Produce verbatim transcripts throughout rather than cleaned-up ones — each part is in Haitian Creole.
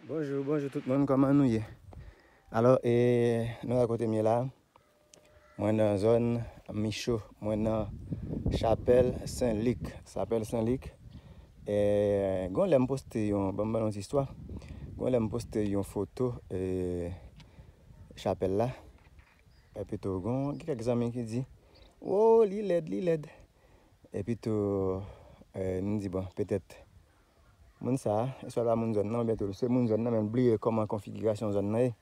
Bonjou, bonjou tout moun, kòman nou ye? Alò, e, nou wè kote m ye la. Mwen nan zòn Micho, mwen nan Chapèl Sen Lik. Chapèl Sen Lik. E, gon lè m poste yon, ban m ban nou ti istwa. Gon lè m poste yon foto, e, chapèl la. Epi tou, gon, gen kèk zanmi ki di, "Wo, li lèd, li lèd." Epi tou, e, m di, bon, petèt moun sa a, eswa pa moun zòn nan, oubyen tou, se moun zòn nan, men l bliye kòman konfigirasyon zòn nan ye.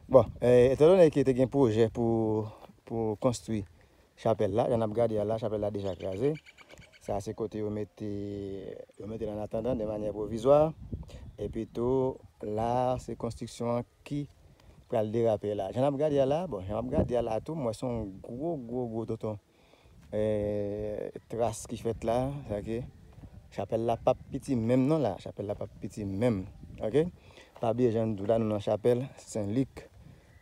Bon, e, etandone ke te gen pwojè pou, pou konstwi chapèl la, jan n ap gade a la, chapèl la deja kraze. Sa a se kote yo mete, yo mete l an atandan de manyè pwovizwa. Epi tou, la, se konstriksyon an ki pral derape la. Jan n ap gade a la, bon, jan n ap gade a la tou, m wè se yon gwo, gwo, gwo tonton, e, tras ki fèt la. Sa ke chapèl la p ap piti menm non la. Chapèl la p ap piti menm. Oke? Pa bliye jan n di w la, nou nan chapèl Sen Lik,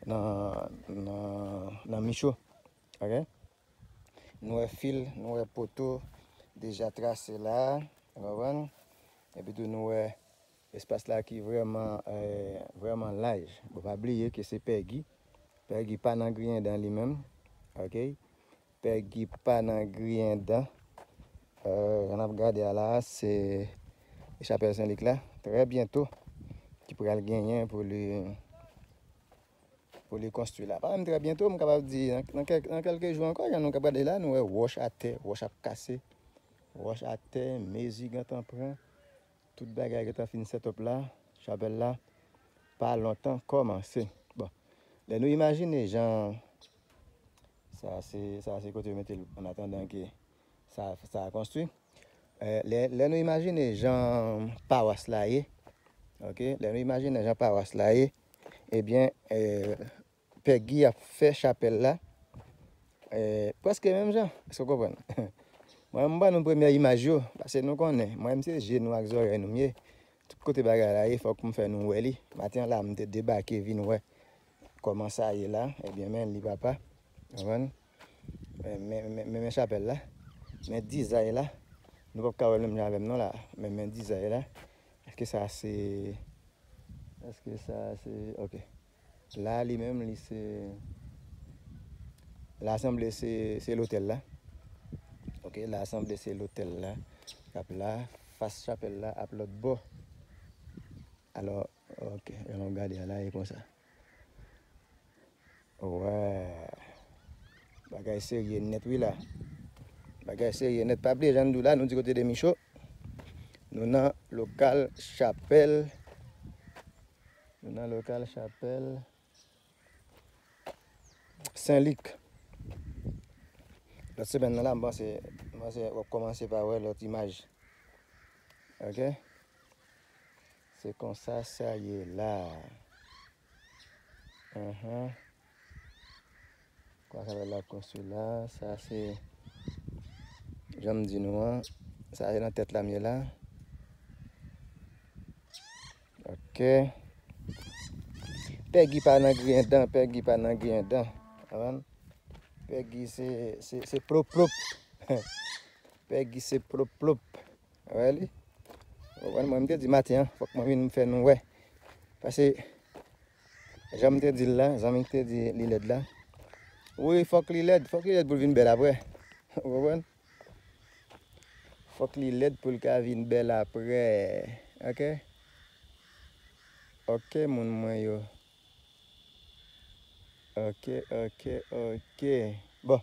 nan, nan, nan Micho. Oke? Nou wè fil, nou wè poto deja trase la, w konprann? Epi tou nou wè espas la ki vrèman, e, vrèman laj. Bon, pa bliye ke se Pègi. Pègi pa nan griyen dan li menm. Oke? Pègi pa nan griyen dan. E, jan n ap gade a la, se Chapèl Sen Lik la. Trè byento, ki pral genyen pou li, pou li konstwi la. Pa menm trè byento, m kapab di, nan, nan kèk, nan kèlke jou ankò, jan nou ka gade la, nou wè wòch atè, wòch ap kase, wòch atè, mezi gentan pran, tout bagay gentan fin set up la, chapèl la pa lontan kòmanse. Bon, lè nou imajine jan, sa se, sa se kote yo mete l an atandan ke sa, sa a konstwi. E, lè, lè nou imajine jan pawas la ye, oke, lè nou imajine jan pawas la ye, ebyen, e, Pègi ap fè chapèl la, e, prèske menm jan, èske w konprann? Mwen, m ban nou premyè imaj yo, paske nou konnen, mwen, m se je nou ak zòrèy nou m ye. Tout kote bagay la ye, fòk m fè nou wè li. Maten an la, m te debake vin wè kòman sa ye la. Ebyen, men li, papa. Konprann? Men, men, men, men, men chapèl la. Men dizay la. Nou p ap ka wè l menm jan avè m non la. Men, men dizay la. Èske sa se, èske sa se, oke. La, li menm, li se, la sanble se, se lotèl la. Oke, la sanble se lotèl la. K ap la, fas chapèl la ap lòt bò. Alò, oke, jan w gade a la, e konsa. Wè. Bagay serye nèt, wi, la. Bagay serye nèt. Pa bliye, jan n di w la, nou di kote de Micho. Nou nan lokal chapèl. Nou nan lokal chapèl Sen Lik. Lòt semèn nan la, m panse, m panse w ap kòmanse pa wè lòt imaj. Oke? Se konsa sa ye la. Ahan. Kwa sa la konstwi la, sa se, jan m di nou an, sa se nan tèt la m ye la. Oke. Pègi pa nan griyen dan, Pègi pa nan griyen dan. Konprann? Pègi se, se, se plop plop. Pègi se plop plop. Wè li. Ou konprann, mwen, m te di maten an, fòk mwen vin fè nou wè. Paske, jan m te di l la, zanmi k te di li lèd la. Wi, fòk li lèd, fòk li lèd pou l vin bèl apre. Ou konprann? Fòk li lèd pou l ka vin bèl apre. Oke? Oke, moun mwen yo. Oke, oke, oke. Bon.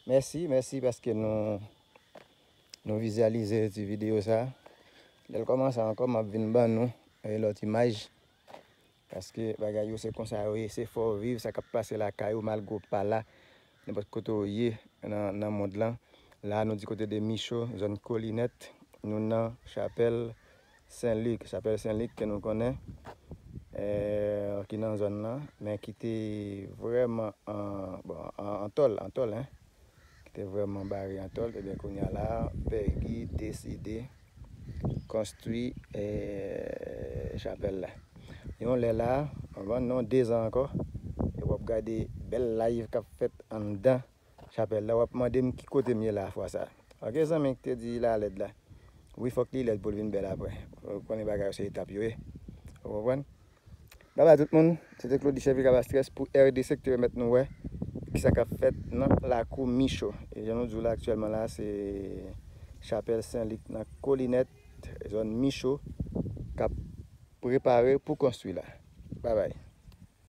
Mèsi, mèsi paske nou, nou vizyalize ti videyo sa. Lè l kòmanse ankò, m ap vin ban nou, e, lòt imaj. Paske bagay yo se konsa yo ye, se fè w viv sa k ap pase lakay ou malgre w pa la, nenpòt kote w ye nan, nan mond lan. La, nou di kote de Micho, zòn Kolinèt, nou nan chapèl Sen Lik. Chapèl Sen Lik ke nou konnen, e, ki nan zòn nan, men ki te vrèman an, bon, an, an tòl, an tòl, en. Ki te vrèman bare an tòl, ebyen, kounye a la, Pègi deside konstwi, e, chapèl la. Yon lè la, anvan non de zan ankò, e w ap gade bèl live k ap fèt anndan chapèl la, w ap mande m ki kote m ye la fwa sa. Oke, zanmi k te di la lèd la. Wi, fòk li lèd pou l vin bèl apre. Ou konnen bagay yo se etap yo ye. Ou konprann? Babay tout moun, se te Claudy Chevy Cabastrès pou R D C ki te pèmèt nou wè kisa k ap fèt nan lakou Micho. E jan nou di w la aktyèlman la, se chapèl Sen Lik nan Kolinèt, zòn Micho, k ap prepare pou konstwi la. Babay.